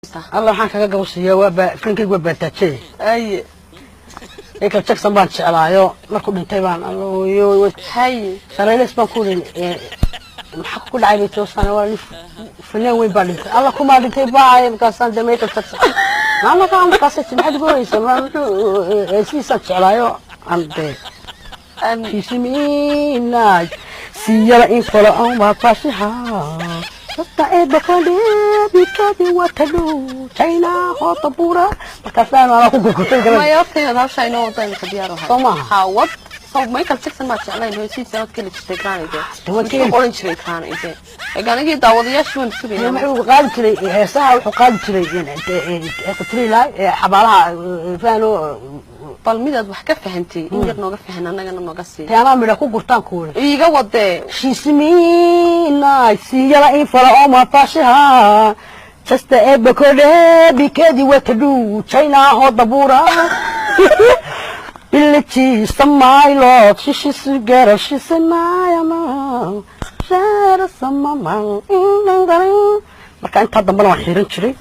Alla, waxaan kaga gabasiiyaa waa fankaygu waa baataajay. Aye. Michael Jackson baan jeclaayo, markuu dhintay baan allo. Haye. Shalayles baan ku iri, maxaa ku dhacay? Bay toosaan, waa nin fanaan weyn baa dhintay. Alla, kumaa dhintay baay? Markaasaan de Michael Jackson maama ka markaasay ti, maxaad ugu horeysa? Ma muxuu heesihiisaan jeclaayo aan dee Kisminaj siyala in fala on wa fashiha Sasta e bakande bikadi watadu China hota pura. Markaasaan anaa ku gurgurtay garan. Maya, horta inaad hawshaa inoo wado imika diyaar ahay. Soo maaha? Ha, wad. Soo Michael Jackson maad jeclayn? Heesihiisa waad keli jirtay kraanayde. Dee waad keli. Oran jiray kraanayde. Eeg, anigii daawadayaashii waan sugaynaa. Wuxuu qaadi jiray heesaha, wuxuu qaadi jiray qutrilay xabaalaha faano. Bal midaad wax ka fahantay in yar nooga fahan, annagana nooga sii. Tee anaa midha ku gurtaan kuuri. Iiga wadee. Shisminaj siyala in fala oma fashiha Jasta e bakode bikedi watadu China hota pura Billie my love, she's a girl, she's a my man. Marka intaa dambena waan xiran jiray.